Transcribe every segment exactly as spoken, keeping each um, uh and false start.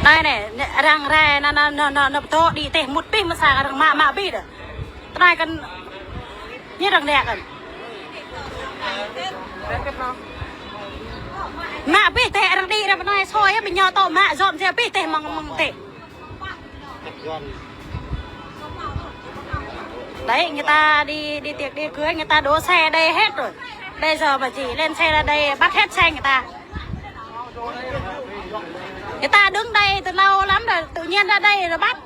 Anai anai, arăng rai anai, anai, anai, anai, anai, pơtô đĭ teh mŭt pih mơ̆ sang arăng mă, mă pih đah. Tơnai kăn, ñu arăng đĕ kăn. Mă pih teh arăng đĭ ra pơ anai soi, ƀing ñu tŏ mă dọn dẹp pih teh mơ̆ng, mơ̆ng teh. Đấy, người ta đi, đi tiệc đi cưới, người ta đỗ xe đây hết rồi. Bây giờ mà chỉ lên xe là đây, bắt hết xe người ta. Người ta đứng đây từ lâu lắm rồi, tự nhiên ra đây rồi bắt.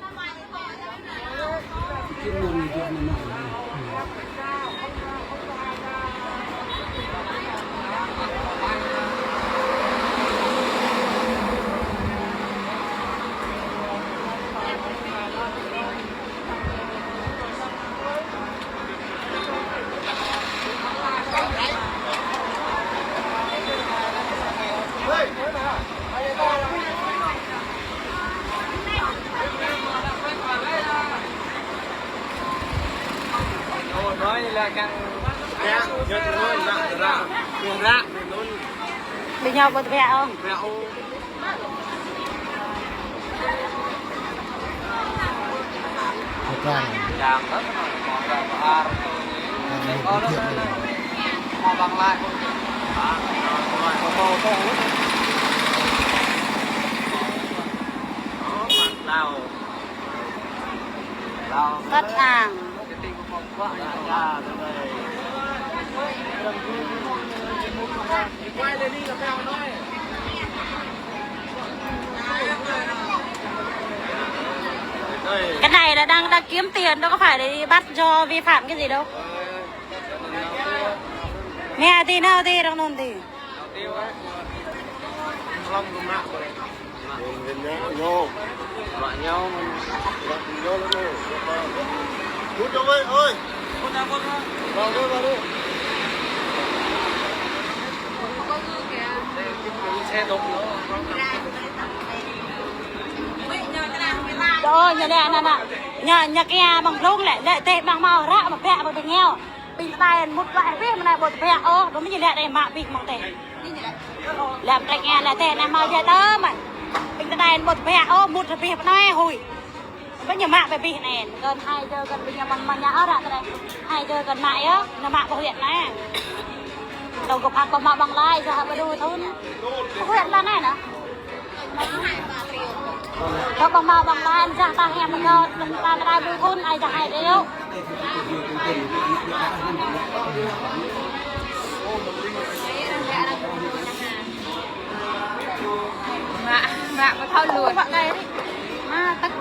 Ƀing ñu ƀu tơbiă ôh. Thật ra là đang là một cái thiện này. Cất hàng. Cái này là đang, đang kiếm tiền đâu có phải để đi bắt do vi phạm cái gì đâu. Mẹ thì nào thì đang nôn thì. Đó, nhà nè, nè, nè. Nhà, nhà kia bằng lông lẹ, lẹ tê bằng màu rạ mà bẹ bằng bình nghèo. Ƀing ta đai mŭt wơ̆t pih mơ̆ anai ƀu tơbiă ôh, dŏ mơ̆ ñu lĕ đai mă pih mơ̆ng teh. Lĕ mơ̆ tơlơi anai lĕ teh anai mă djai tơm mơ̆n. Ƀing ta đai ƀu tơbiă ôh, mŭt pih pơ anai hui. Ƀu ñu mă pih anai, kơn hai giờ kơn ƀing ñu mă, mă ñu ôh ră tơlơi. Hai giờ kơn mă yơh, ñu mă pơ huyện anai. Tơl gơ̆ phak ƀu mă bằng lai, yua hă ƀu đu thun. Pơ huyện anai nè. Tơl ƀu mă bằng lai, yua ta hiam mơ̆ kơ, ta tơlơi ƀu thun, ai yua hai triệu. Mă, mă, mă thâo luôn. Mă, tăk.